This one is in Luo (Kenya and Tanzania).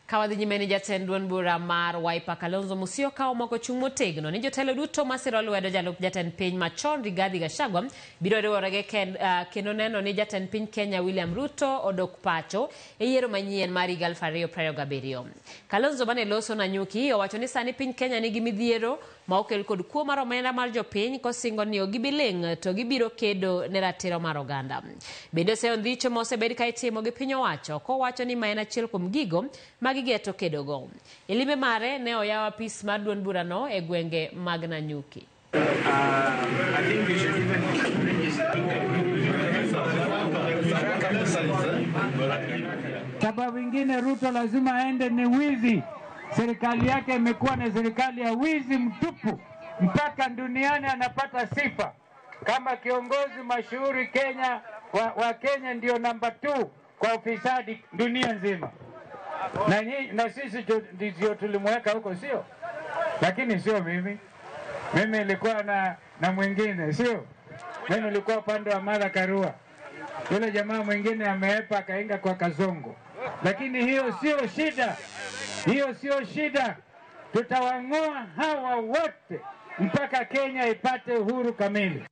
Ka wadhi nyime ni jatend duond bura mar Wiper Kalonzo Musyoka omako chung' motegno ni jotelo duto masiro lwedo jalup jatend piny machon Rigathi Gachagua biro riwore gi kendo neno ni jatend piny Kenya William Ruto odok pacho e yiero manyien mar higa 2027. Kalonzo mane loso Nanyuki owacho ni sani piny Kenya nigi midhiero ma okel kod kuo mar omenda mar jopiny kosingo ni ok gibi ling' to gibiro kedo ne ratiro mar oganda. Bende oseyo ndhicho ma osebed ka itimo gi piny owacho kowacho ni ma en achiel kuom gigo ma gigeto kedogo. E limbe mare ne oyawo apis mar duond burano e gwenge mag Nanyuki. I think we should even register. Sababu ingine Ruto lazima aende ni wizi. Serikali yake imekuwa ni serikali ya wizi mtupu, mpaka duniani anapata sifa kama kiongozi mashuhuri Kenya. Wa Kenya ndio namba 2 kwa ufisadi dunia nzima, na sisi ndio tulimweka huko, sio? Lakini sio mimi. Mimi nilikuwa na mwingine, sio? Mimi nilikuwa upande wa Martha Karua. Yule jamaa mwingine ameepa akainga kwa Kasongo. Lakini hiyo sio shida. Hiyo sio shida. Tutawang'oa hawa wote mpaka Kenya ipate uhuru kamili.